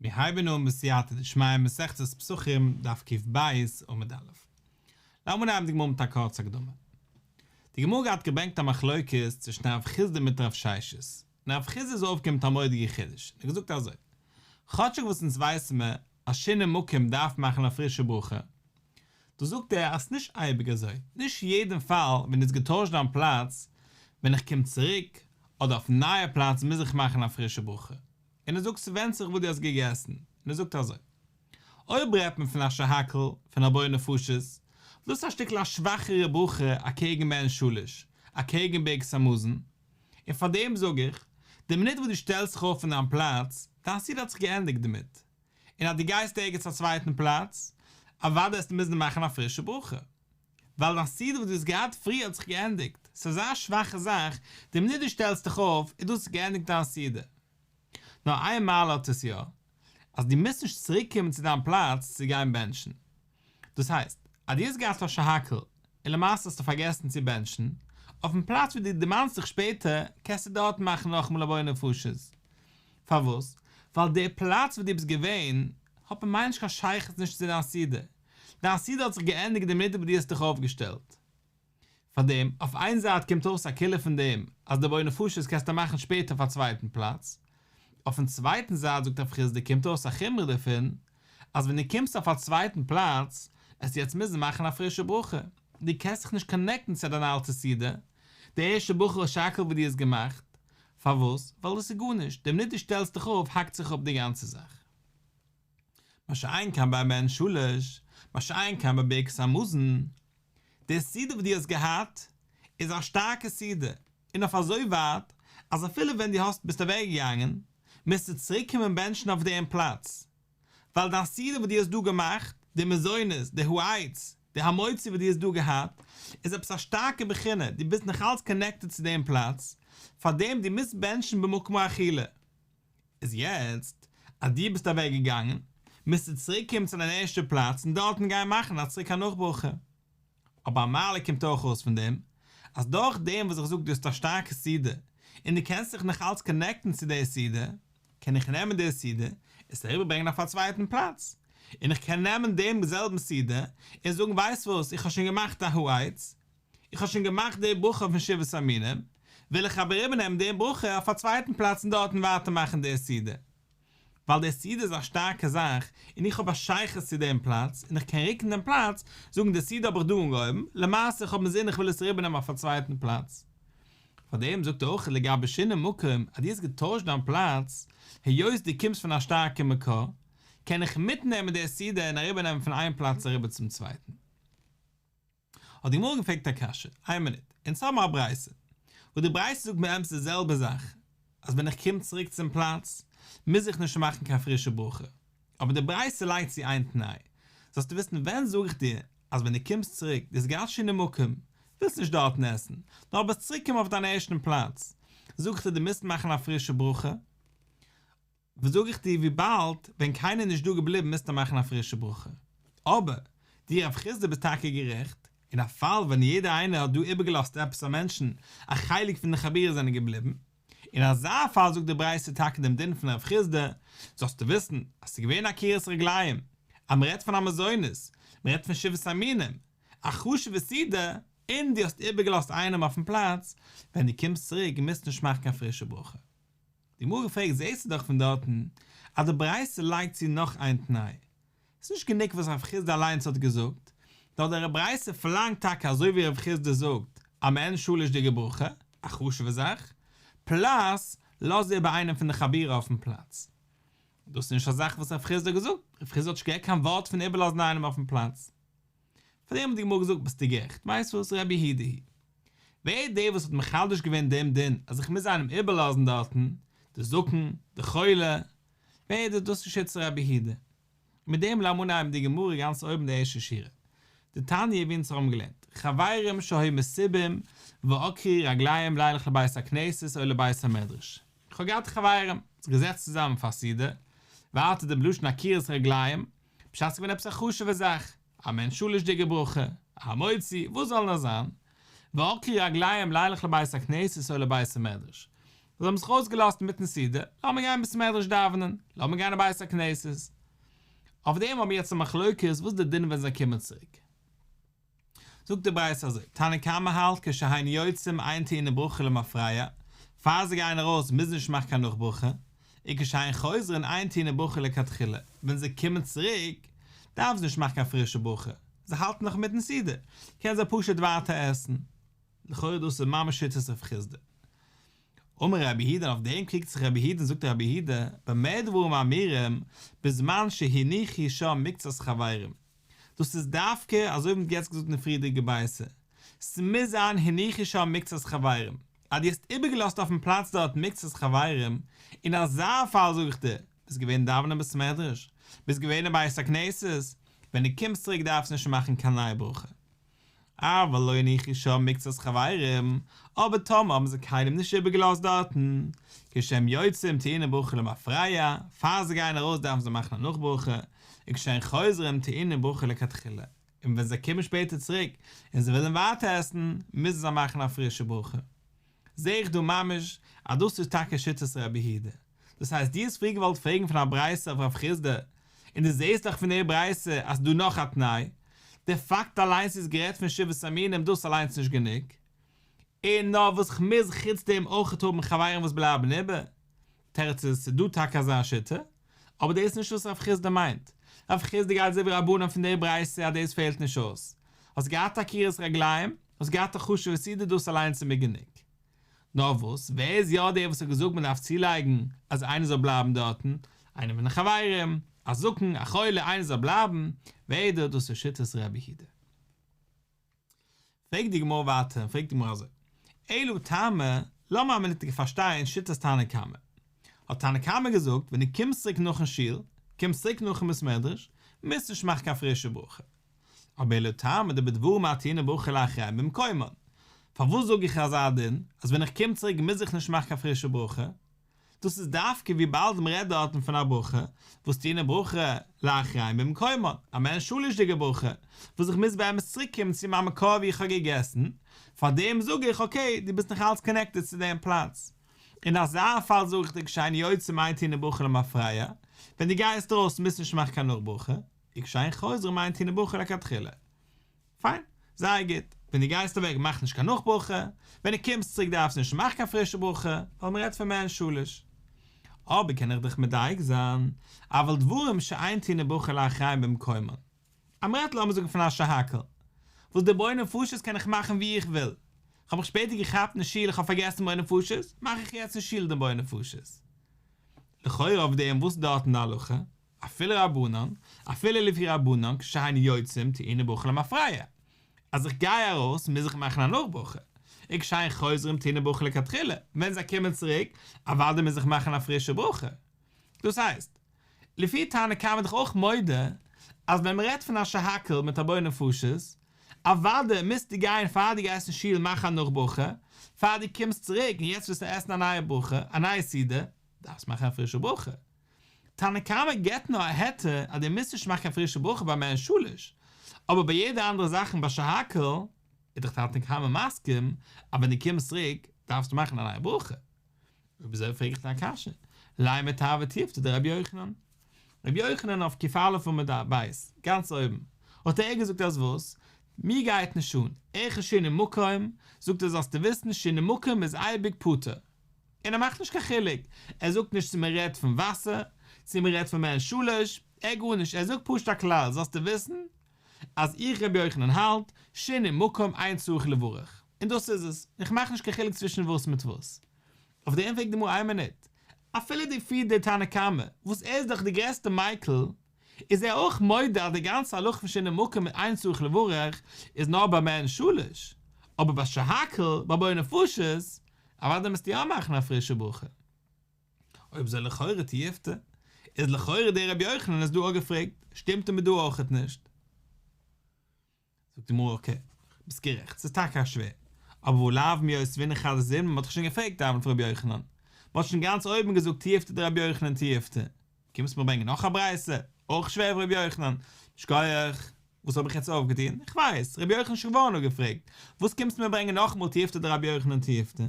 מיר הייבן אן בסייעתא דשמיא מסכת פסחים דף ק"ב עמוד א'. לאמיר אנהייבן די גמרא מיט א קורצע הקדמה. די גמרא האט געברענגט א מחלוקת צווישן רב חסדא מיט רב ששת, און רב חסדא איז אויפגעקומען מיט א מורא'דיגע חידוש, און ער האט געזאגט אזוי, כאטשיג וואס אונז ווייסן מיר אז שינוי מקום דארף מאכן א פרישע ברכה, דא זאגט ער אז ס'נישט אייביג אזוי, נישט יעדן פאל ווען דו האסט געטוישט דיין פלאץ, ווען איך קום צוריק, אדער אויפן נייע פלאץ מוז איך מאכן א פרישע ברכה. און ער זאגט ס'ווענדט זיך וואס דו האסט געגעסן, און ער זאגט אזוי, אויב רעדט מען פון א שהכל פון א בורא נפשות, דאס איז א שטיקל א שוואכערע ברכה אקעגן מעין שלש, אקעגן ברכת המזון, און פאר דעם זאג איך, די מינוט וואס דו שטעלסט זיך אויף פון דיין פלאץ, דיין סעודה האט זיך געענדיגט דערמיט, און אז דו גייסט ערגעץ א צווייטן פלאץ, אוודאי וועסטו מוזן מאכן א פרישע ברכה. ווייל דיין סעודה וואס דו האסט געהאט פריער האט זיך געענדיגט, ס'איז אזא שוואכע זאך, די מינוט דו שטעלסט דיך אויף איז דאס געענדיגט דיין סעודה. נאר איין מעלה האט עס יא, אז דו מוזט נישט צוריק קומען צו דיין פלאץ צו גיין בענטשן. דאס הייסט, אז דו האסט געהאט א שהכל און למעשה האסטו פארגעסן צו בענטשן, אויפן פלאץ וואו דו דערמאנסט זיך שפעטער, קענסטו דארט מאכן נאכאמאל א בורא נפשות. פארוואס? ווייל די פלאץ וואו דו ביסט געווען האט ממילא נישט קיין שייכות נישט צו דיין סעודה, דיין סעודה האט זיך געענדיגט די מינוט וואס דו האסט דיך אויפגעשטעלט. פארדעם, אויף איין זייט קומט אויס א קולא פון דעם אז די בורא נפשות קענסטו מאכן שפעטער אויף א צווייטן פלאץ. אויפן צווייטן זייט זאגט רב חסדא קומט אויס א חומרא דערפון אז ווען דו קומסט אויף א צווייטן פלאץ עסטו יעצט מוזן מאכן א פרישע ברכה, דו קענסט זיך נישט קאנעקטן צו דיין אלטע סעודה, די ערשטע ברכה שהכל וואס דו האסט געמאכט. פארוואס? ווייל דאס איז גארנישט, די מינוט דו שטעלסט דיך אויף האקט זיך אפ די גאנצע זאך. מה שאין כן ביי מעין שלש, מה שאין כן ביי ברכת המזון, די סעודה וואס דו האסט געהאט איז א שטארקע סעודה, און אויף אזוי ווייט אז אפילו ווען דו האסט ביסט אוועק געגאנגען, מוזטו צוריק קומען בענטשן אויף דעם פלאץ, ווייל דיין סעודה וואס דו האסט דא געמאכט, די מזונות, די העץ, די המוציא וואס דו האסט דא געהאט, איז עפעס א שטארקע בחינה, דו ביסט נאכאלץ קאנעקטעד צו דעם פלאץ, פארדעם דו מוזט בענטשן במקום האכילה. איז יעצט אז דו ביסט אוועק געגאנגען, מוזטו צוריק קומען צו דיין ערשטע פלאץ און דארטן גיין מאכן א צוריק א נאכברכה. אבער א מעלה קומט אויך ארויס פון דעם, אז דורך דעם וואס איך זאג דו האסט א שטארקע סעודה, און דו קענסט זיך נאך אלץ קאנעקטן צו די סעודה, קען איך נעמען די סעודה און עס אריבער ברענגען אויף א צווייטן פלאץ, און איך קען נעמען דעם זעלבן סעודה און זאגן ווייסט וואס, איך האב שוין געמאכט א העץ, איך האב שוין געמאכט די ברכה פון שבעת המינים, וויל איך אבער איבערנעמען די ברכה אויף א צווייטן פלאץ און דארטן ווייטער מאכן די סעודה. ווייל די סעודה איז א שטארקע זאך און איך האב א שייכות צו דעם פלאץ און איך קען רוקן דעם פלאץ, זאגן די סעודה האב איך דא אנגעהויבן, למעשה איך האב אינזין איך וויל עס אריבערנעמען אויף א צווייטן פלאץ. פאר דעם זאגט ער אויך לגבי שינוי מקום אז דו האסט געטוישט דיין פלאץ, היות דו קומסט פון א שטארקע מקור, קען איך מיטנעמען די סעודה און אריבערנעמען פון איין פלאץ אריבער צום צווייטן. האט די גמרא געפרעגט א קשיא, איין מינוט, אונז האבן א ברייתא, וואס די ברייתא זאגט באמת די זעלבע זאך, אז ווען איך קום צוריק צום פלאץ, מוז איך נישט מאכן קיין פרישע ברכה, אבער די ברייתא לייגט צו איין תנאי, זאלסטו וויסן ווען זאג איך דיר, אז ווען דו קומסט צוריק, דו האסט געהאט שינוי מקום, ווילסט נישט דארטן עסן, נאר ביסט צוריק געקומען אויף דיין ערשטן פלאץ, זאג איך דיר דו מוזט מאכן א פרישע ברכה, וואס זאג איך דיר וויבאלד ווען קיינער איז נישט דא געבליבן מוזטו מאכן א פרישע ברכה. אבער, דו רב חסדא ביסט טאקע גערעכט, אין א פאל ווען יעדער איינער האט דא איבערגעלאזט עפעס א מענטשן, א חלק פון די חבורה זענען געבליבן, אין אזא פאל זאגט די ברייתא טאקע דעם דין פון רב חסדא, זאלסטו וויסן אז ס'איז געווען עקירת רגליים, אז מ'רעדט פון א מזונות, מ'רעדט פון שבעת המינים, א חשוב'ע סעודה, און דו האסט איבערגעלאזט איינעם אויפן פלאץ, ווען דו קומסט צוריק מוזטו נישט מאכן קיין פרישע ברכה. די גמרא פרעגט זעסטו דאך פון דארטן אז די ברייתא לייגט צו נאך איין תנאי, ס'איז נישט גענוג וואס רב חסדא אליינס האט געזאגט, נאר די ברייתא פארלאנגט טאקע אזוי ווי רב חסדא זאגט א מעין שלש'דיגע ברכה, א חשוב'ע זאך, פלאס לאז איבער איינעם פון די חבורה אויפן פלאץ. דאס איז נישט א זאך וואס רב חסדא האט געזאגט, רב חסדא האט נישט געהערט קיין ווארט פון איבערלאזן איינעם אויפן פלאץ. פאר דעם האט די גמרא געזאגט ביסטו גערעכט, ווייסט וואס רבי יהודה היא. ווער איז דער וואס האט מחדש געווען דעם דין אז איך מוז איינעם איבערלאזן דארטן, די זקן, די חולה, ווער איז דאס דאס איז שיטת רבי יהודה. און מיט דעם לאמיר אנהייבן די גמרא גאנץ אויבן די ערשטע שורה. דתניא ווי אונז האבן געלערנט, חברים שהיו מסובין ועקרו רגליהם לילך לבית הכנסת או לבית המדרש. איך האב געהאט חברים, זיך געזעצט צוזאמען פאר סעודה, ווייטער דעם לשון עקירת רגליים, פשט ס'איז געווען עפעס א חשוב'ע זאך, א מעין שלש'דיגע ברכה, א המוציא, וואס זאל נאר זיין, ועקרו רגליהם לילך לבית הכנסת או לבית המדרש. זיי האבן זיך אויסגעלאזט אינמיטן סעודה, לאמיר גיין בית מדרש דאווענען, לאמיר גיין אין בית הכנסת. אויף דעם האבן מיר יעצט א מחלוקת וואס איז די דין ווען זיי קומען צוריק. זאגט די ברייתא אזוי, תנא קמא האלט כשהן יוצאים אין טעונין ברכה למפרע, פאר זיי גייען ארויס מוזן זיי נישט מאכן קיין נאכברכה, וכשהן חוזרין אין טעונין ברכה לכתחילה, ווען זיי קומען צוריק דארפן זיי נישט מאכן קיין פרישע ברכה, זיי האלטן נאך אינמיטן סעודה, קענען זיי פשוט ווייטער עסן. לכאורה דאס איז ממש שיטת רב חסדא. אמר רבי יהודה און אויף דעם קריגט זיך רבי יהודה און זאגט רבי יהודה במה דברים אמורים בזמן שהניחו שם מקצת חברים דאס איז דווקא אזוי ווי מ'האט יעצט געזאגט אין די פריערדיגע ברייתא ס'מוז זיין הניחו שם מקצת חברים אז דו האסט איבערגעלאזט אויפן פלאץ דארט מקצת חברים אין אזא פאל זאג איך דיר ביסט געווען דאווענען אין בית מדרש ביסט געווען אין בית הכנסת ווען דו קומסט צוריק דארפסטו נישט מאכן קיין נייע ברכה. אבל לא הניחו שם מקצת חברים, אבער טאמער האבן זיי קיינעם נישט איבערגעלאזט דארטן, כשהם יוצאים טעונין ברכה למפרע, פאר זיי גייען ארויס דארפן זיי מאכן א נאכברכה, וכשהן חוזרים טעונין ברכה לכתחילה, און ווען זיי קומען שפעטער צוריק און זיי ווילן ווייטער עסן, מוזן זיי מאכן א פרישע ברכה. זע איך דא ממש אז דאס איז טאקע שיטת רבי יהודה. דאס הייסט דו האסט פריער געוואלט פרעגן פון א ברייתא אויף רב חסדא, און דו זעסט דאך פון די ברייתא אז ס'דא נאך א תנאי, די פאקט אליינס איז גערעדט פון שבעת המינים דאס אליינס נישט גענוג, און נאר וואס כ'מוז חוץ דעם אויכעט האבן חברים וואס בלייבן איבער. תירוץ איז ס'דא טאקע אזא שיטה, אבער דאס איז נישט וואס רב חסדא מיינט. רב חסדא גייט אזוי ווי רבנן פון די ברייתא אז דאס פעלט נישט אויס. האסט געהאט עקירת רגליים, האסט געהאט א חשוב'ע סעודה דאס אליינס איז מיר גענוג. נאר וואס, ווער איז יא דער וואס האט געזאגט מען דארף צולייגן אז איינער זאל בלייבן דארטן, איינער פון די חברים, א זקן, א חולה, איינער זאל בלייבן, ווער איז דאס? דאס איז שיטת רבי יהודה. פרעגט די גמרא ווייטער און פרעגט די גמרא אזוי, אלא טעמא, לאמיר א מינוט פארשטיין שיטת תנא קמא. האט תנא קמא געזאגט, ווען דו קומסט צוריק נאכן שול, קומסט צוריק נאכן בית מדרש, מוזט נישט מאכן קיין פרישע ברכה. אבער אלא טעמא דבדברים הטעונין ברכה לאחריהם במקומן. פארוואס זאג איך אזא דין, אז ווען איך קום צוריק מוז איך נישט מאכן קיין פרישע ברכה? דאס איז דווקא וויבאלד מען רעדט דארטן פון א ברכה וואס טעונה ברכה לאחריהם במקומן, א מעין שלש'דיגע ברכה, וואס איך מוז באמת צוריק קומען צו מיין מקור וואו איך האב געגעסן, פארדעם זאג איך אקעי דו ביסט נאך אלץ קאנעקטעד צו דעם פלאץ. אין אזא פאל זאג איך דיר כשהן יוצאים אין טעונין ברכה למפרע, ווען דו גייסט ארויס מוזט נישט מאכן קיין נאכברכה, וכשהן חוזרים אין טעונין ברכה לכתחילה. פיין, זייער גוט, ווען דו גייסט אוועק מאך נישט קיין נאכברכה, ווען דו קומסט צוריק דארפסטו נישט מאכן קיין פרישע ברכה, ווייל מען רעדט פון מעין שלש. אבער קען איך דיך מדייק זיין, אבל דברים שאין טעונין ברכה לאחריהם במקומן. אז מען רעדט לאמיר זאגן פון א שהכל, וואס די בורא נפשות קען איך מאכן ווי איך וויל, כ'האב מיך שפעטער געכאפט אין שול איך האב פארגעסן בורא נפשות, מאך איך יעצט אין שול דעם בורא נפשות. לכאורה אויף דעם וואס איז דארטן די הלכה? אפילו רבנן, אפילו לפי רבנן כשהן יוצאים טעונין ברכה למפרע, אז איך גיי ארויס מוז איך מאכן א נאכברכה, וכשהן חוזרים טעונין ברכה לכתחילה, ווען זיי קומען צוריק, אוודאי מוז איך מאכן א פרישע ברכה. דאס הייסט, לפי תנא קמא איז דאך אויך מודה אז ווען מען רעדט פון א שהכל מיט א בורא נפשות, אוודאי מוזטו גיין פאר דו גייסט אין שול מאכן א נאכברכה, פאר דו קומסט צוריק און יעצט ווילסטו עסן א נייע ברכה, א נייע סעודה, דארפסט מאכן א פרישע ברכה. תנא קמא געבט נאר א היתר אז דו מוזט נישט מאכן קיין פרישע ברכה ביי מעין שלש, אבער ביי יעדע אנדערע זאכן ביי שהכל איז דאך תנא קמא מסכים אז ווען דו קומסט צוריק דארפסטו מאכן א נייע ברכה. אויב אזוי פרעג איך דיר א קשיא, לימא תיהוי תיובתא דרבי יוחנן. רבי יוחנן אויף ק"א עמוד ב', גאנץ אויבן, האט ער געזאגט אז וואס? מיר גייט נישט אן, אחד שינוי מקום, זאגט ער זאלסטו וויסן שינוי מקום איז אייביג פטור. און ער מאכט נישט קיין חילוק, ער זאגט נישט צו מען רעדט פון וואסער, צו מען רעדט פון מעין שלש, ער גארנישט, ער זאגט פשוט א כלל, זאלסטו וויסן אז איך רבי יוחנן האלט, שינוי מקום אין צריך לברך, און דאס איז עס, איך מאך נישט קיין חילוק צווישן וואס מיט וואס. אויף דעם פרעגט די גמרא איין מינוט, אפילו לפי די תנא קמא, וואס ער איז דאך די גרעסטע מיקל, איז ער אויך מודה אז די גאנצע הלכה פון שינוי מקום אין צריך לברך איז נאר ביי מעין שלש, אבער ביי שהכל, ביי בורא נפשות, אוודאי מוזטו יא מאכן א פרישע ברכה. אויב אזוי לכאורה תיובתא, איז לכאורה דער רבי יוחנן איז דא אפגעפרעגט, שטימט ער מיר דא אויכעט נישט. זאגט די גמרא אקעי, ביסט גערעכט, ס'איז טאקע א שווער, אבער והא לאו מיותבינן חדא זימנא, מ'האט דאך שוין געפרעגט דארט פון רבי יוחנן, מ'האט שוין גאנץ אויבן געזאגט תיובתא דרבי יוחנן תיובתא, קומסט מיר ברענגען נאך א ברייתא, אויך שווער פון רבי יוחנן, שכוח, וואס האב איך יעצט אויפגעטון? איך ווייס, רבי יוחנן איז שוין געווארן אפגעפרעגט, וואס קומסטו מיר ברענגען נאכאמאל תיובתא דרבי יוחנן תיובתא?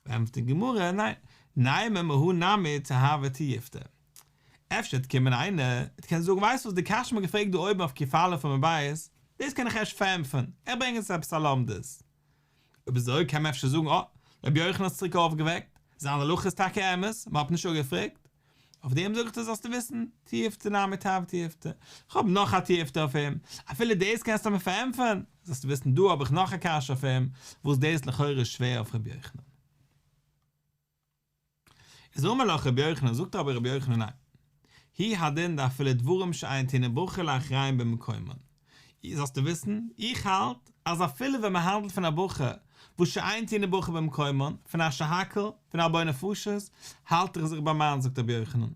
ענטפערט די גמרא, ניין, נימא מהא נמי תיהוי תיובתא. אפשר וועט קומען איינער, וועט קענען זאגן, ווייסט וואס, די קשיא מ'האט געפרעגט דא אויבן אויף ק"א עמוד ב', דאס קען איך אפשר פארענטפערן, איך ברענג אונז עפעס א לומדות. אויב אזוי קען מען אפשר זאגן, אה, רבי יוחנן האט עס צוריק אויפגעוועקט, זיין הלכה איז טאקע אמת, מען האט נישט אפגעפרעגט. אויף דעם זאג איך דיר זאלסטו וויסן, תיובתא נמי תיהוי תיובתא, איך האב נאך א תיובתא אויף אים, אפילו דאס קענסטו מיר פארענטפערן, זאלסטו וויסן דא האב איך נאך א קשיא אויף אים, וואס דאס לכאורה איז שווער אויף רבי יוחנן. איז אמר לך רבי יוחנן, זאגט אבער רבי יוחנן ניין, הוא הדין דאפילו דברים שאין טעונין ברכה לאחריהם במקומן, זאלסטו וויסן, איך האלט אז אפילו ווען מען האנדלט פון א ברכה וואס שאין טעונין ברכה במקומן, פון א שהכל, פון א בורא נפשות, האלט איך זיך ביי מיינס זאגט רבי יוחנן,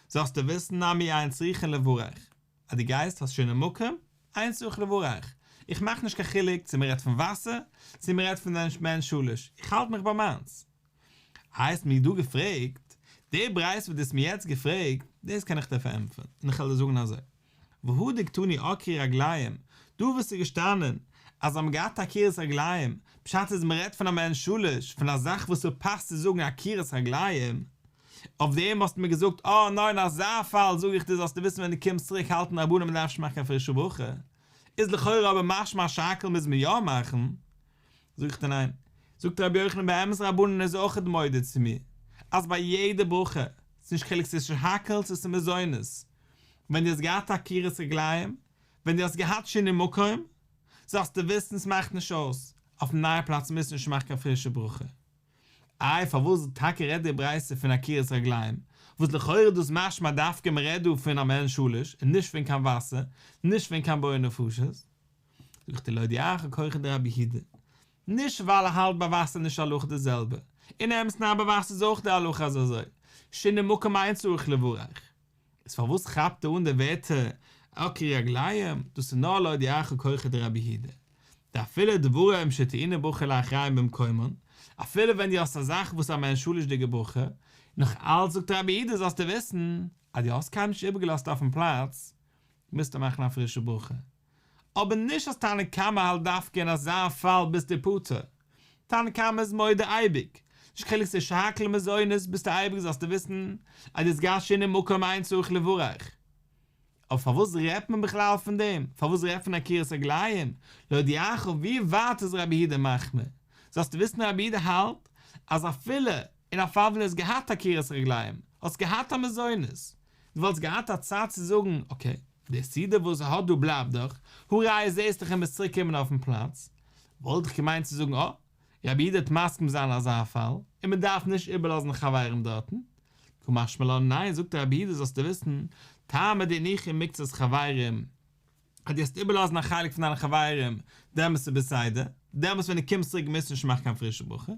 זאלסטו וויסן נמי אין צריכין לברך, אז דו גייסט האסט שינוי מקום, אין צריך לברך, איך מאך נישט קיין חילוק צו מען רעדט פון וואסער, צו מען רעדט פון מעין שלש, איך האלט מיך ביי מיינס. האסט מיר דא געפרעגט, די ברייתא וואס דו האסט מיר יעצט געפרעגט, דאס קען איך דיר פארענטפערן, און איך וועל דיר זאגן אזוי, והא דקתני עקרו רגליהם, דא וואס איז געשטאנען אז זיי האבן געהאט עקירת רגליים, פשט איז מען רעדט פון א מעין שלש, פון א זאך וואס ס'פאסט צו זאגן עקירת רגליים, אויף דעם האסטו מיר געזאגט, אה נאר אין אזא פאל זאג איך דיר זאלסטו וויסן ווען דו קומסט צוריק האלטן רבנן מען דארף נישט מאכן קיין פרישע ברכה, איז לכאורה אבער משמע אז שהכל מוז מען יא מאכן. זאג איך דיר ניין. זאגט רבי יוחנן באמת רבנן איז אויכעט מודה צו מיר, אז ביי יעדע ברכה, ס'איז נישט חילוק צו ס'איז שהכל צו ס'איז מזונות, ווען דו האסט געהאט עקירת רגליים, ווען דו האסט געהאט שינוי מקום, זאלסטו וויסן ס'מאכט נישט אויס, אויפן נייע פלאץ מוזטו נישט מאכן קיין פרישע ברכה. איי פארוואס טאקע רעדט די ברייתא פון עקירת רגליים, וואס לכאורה איז דאס משמע דווקא מ'רעדט דא פון א מעין שלש און נישט פון קיין וואסער, נישט פון קיין בורא נפשות? זאג איך דיר להודיעך כוחו דרבי יהודה, נישט ווייל ער האלט ביי וואסער נישט הלכה די זעלבע, אין אמת'ן אריין ביי וואסער איז אויך די הלכה אז אזוי, שינוי מקום אין צריך לברך. איז פארוואס כאפט ער אן די ווערטער עקרו רגליים, דאס איז נאר להודיעך כוחו דרבי יהודה, דאפילו דברים שטעונין ברכה לאחריהם במקומן, אפילו ווען דו האסט א זאך וואס איז א מעין שלש'דיגע ברכה, נאך אלץ זאגט רבי יהודה זאלסטו וויסן אז דו האסט קיינעם נישט איבערגעלאזט אויפן פלאץ, מוזטו מאכן א פרישע ברכה. אבער נישט אז תנא קמא האלט דווקא אין אזא פאל ביסטו פטור. תנא קמא איז מודה אייביג, נישט קיין חילוק ס'איז שהכל מזונות ביסטו אייביג זאלסטו וויסן אז דו האסט געהאט שינוי מקום אין צריך לברך. אבער פארוואס רעדט מען בכלל פון דעם? פארוואס רעדט פון עקירת רגליים? להודיעך ווי ווייט איז רבי יהודה מחמיר? זאלסטו וויסן רבי יהודה האלט אז אפילו אין א פאל ווען דו האסט געהאט עקירת רגליים, האסט געהאט א מזונות, דו וואלסט געהאט א צד צו זאגן, אקעי, די סעודה וואס ער האט דא בלייבט דאך, הא ראיה זעסט דאך ער מוז צוריק קומען אויפן פלאץ, וואלט איך געמיינט צו זאגן אה, רבי יהודה וועט מסכים זיין אזא פאל, און מען דארף נישט איבערלאזן חברים דארטן, קא משמע לן ניין זאגט רבי יהודה זאלסטו וויסן, טעמא דהניחו מקצת חברים, אז דו האסט איבערלאזן א חלק פון דיינע חברים, דעמאלטס איז בסדר, דעמאלטס ווען דו קומסט צוריק מוזטו נישט מאכן קיין פרישע ברכה,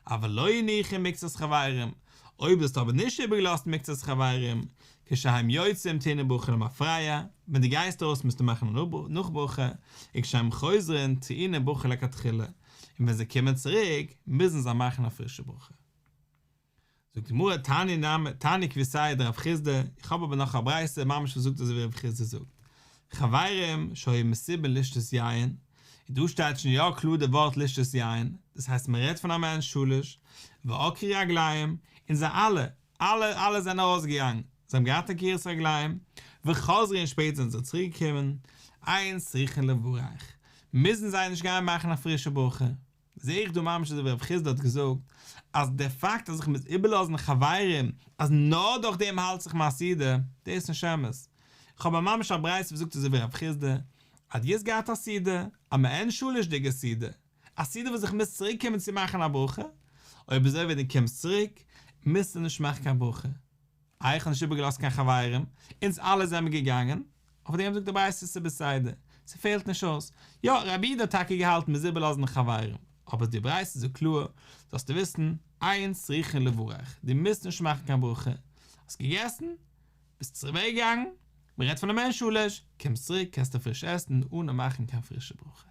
אבל לא הניחו מקצת חברים, אויב דו האסט אבער נישט איבערגעלאזט מקצת חברים, כשהם יוצאים טעונין ברכה למפרע, ווען דו גייסט ארויס מוזטו מאכן א נאכברכה, וכשהם חוזרין טעונין ברכה לכתחילה, און ווען זיי קומען צוריק מוזן זיי מאכן א פרישע ברכה. זאגט די גמרא תניא נמי תניא כוותיה דרב חסדא, איך האב אבער נאך א ברייתא ממש וואס זאגט אזוי ווי רב חסדא זאגט, חברים שהיו מסובין לשתות יין, און דא שטייט שוין יא קלאר די ווארט לשתות יין, דאס הייסט מען רעדט פון א מעין שלש, ועקרו רגליהם, און זיי אלע, אלע, אלע זענען ארויסגעגאנגען, זיי האבן געהאט עקירת רגליים, וחזרו און שפעטער זענען זיי צוריק געקומען, אין צריכין לברך, מוזן זיי נישט גיין מאכן א פרישע ברכה. זעה איך דא ממש אזוי ווי רב חסדא האט געזאגט, אז דער פאקט אז איך מוז איבערלאזן חברים, אז נאר דורך דעם האלט זיך מיין סעודה, דאס איז נישט אמת. איך האב א ממש א ברייתא וואס זאגט אזוי ווי רב חסדא, אז דו האסט געהאט א סעודה, א מעין שלש'דיגע סעודה, א סעודה וואס איך מוז צוריק קומען צו מאכן א ברכה, אויב אזוי ווען דו קומסט צוריק, מוזטו נישט מאכן קיין ברכה. איי איך האב נישט איבערגעלאזט קיין חברים, אונז אלע זעמיר געגאנגען, אויף דעם זאגט די ברייתא ס'איז בסדר, ס'פעלט נישט אויס, יא רבי יהודה האט טאקע געהאלטן מ'מוז איבערלאזן חברים, אבער די ברייתא זאגט קלאר, זאלסטו וויסן, אין צריכין לברך, דו מוזט נישט מאכן קיין ברכה, האסט געגעסן, ביסט אוועק געגאנגען, מ'רעדט פון א מעין שלש, קומסט צוריק קענסטו פריש עסן אנע מאכן קיין פרישע ברכה.